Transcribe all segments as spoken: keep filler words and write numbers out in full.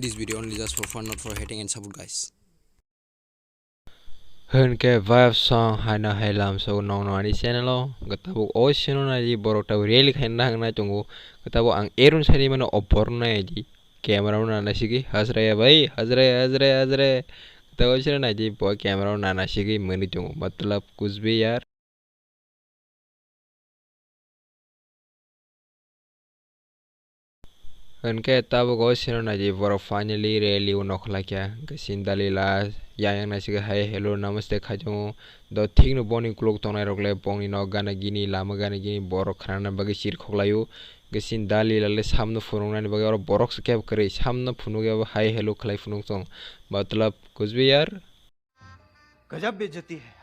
This video only just for fun, not for hating and support, guys. Hwnkhe vibe song haino hai lamsao nongno ani channel o, hwnkhe tabuk o sino naidi borok tabuk rally khaina nang nai tongo, hwnkhe tabuk ang Arun sani mano o borok naidi camera o nana sigwi hajraya bai, hajraya, hajraya, hajraya, tabuk o sino naidi bo camera o nana sigwi mwnwi tongo, matlab Kuch Bihar. Hwnkhe tabuk o sino naidi borok finally rally o nokhlaikha. Hwnkhe chini Dalila yang yang naisike hai hello namaste khaitongo. Do thikno boni ukuluk tongnai rok le bongni nok gana gini lama gana gini borok khnana bagwi chirkhoklaio. Hwnkhe chini Dalila le samno phunuknani bagwi oro borok se kebo kwrwi samno phunukya bo hai hello khlai phunuk tong. Matlab Kuch Bihar. गजब बेइज्जती है।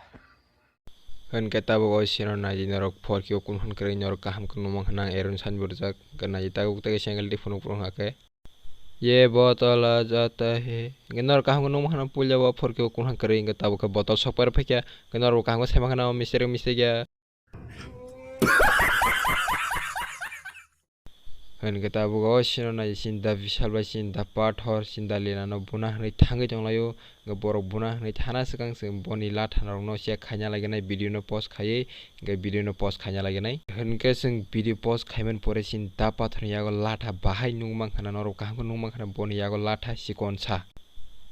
Hwnkhe tabuk o sino naidi norok phorkhe o kunhan kwrwi norok kaham khe nukmang hwnna ang Arun sani burjak. Hwnkhe naidi tabuk tei single tei phunuk phunuk hakhe. Ye botol jata he. Hwnkhe norok kaham khe nukmang hwnna puila o phorkhe o kunhan kwrwi hwnkhe tabuk khe botol sokpai rw phaikha. Hwnkhe norok bo kaham khe saimang hwnna o mistake mistake ya. Hwnkhe tabuk o sino nai chini da Vishal bai chini da Pathor chini da Lila no buna hwnwi thangwi tonglaio. Hwnkhe borok buna hwnwi thana swkang se boni latha norok no check khaina laginai video no post khaiwi hwnkhe video no post khaina laginai. Hwnkhe chwng video post khaimani pore chini da Pathor ni yago latha bahai nukmang khana norok kaham khe nukmang khana boni yago latha chikonsa.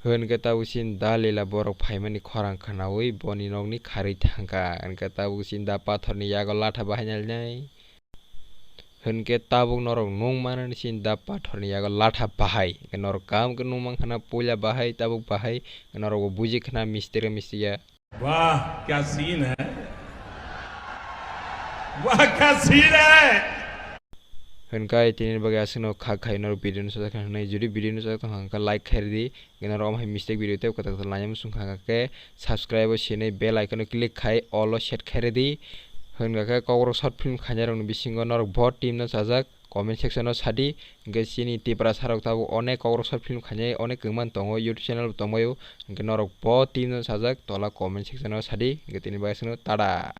Hwnkhe tabuk chini da Lila borok phaimani khorang khwnawi boni nokni kharwi thangkha. Hwnkhe tabuk chini da Pathor ni yago latha bahai nalinai. Hwnkhe tabuk norok nung manani chini da Pathor ni yago latha bahai. Hwnkhe norok kaham khe nung mankha na puila bahai, tabuk bahai. Hwnkhe norok bo buji khna mistake mistake ya. वाह क्या सीन है, वाह क्या सीन है। Hwnkhe tini bagwi aswkno kha khai norok video no sajak kha hwnwi. Jodi video no sajak tong kha hwnkhe like khai rwdi. Hwnkhe norok omo hai mistake video tei kwtal kwtal naina muchung kha hwnkhe subscribe o sinwi bell icon o click khai all o set khai rwdi. Hwnkhe khe kokrok short film khainai rokni bisingo norok bo team no sajak comment section o sadi. Hwnkhe chini Tiprasa rok tabuk onek kokrok short film khainai onek kwbangma tongo, YouTube channel bo tongbaio. Hwnkhe norok bo team no sajak tola comment section o sadi. Hwnkhe tini bagwi aswkno tada.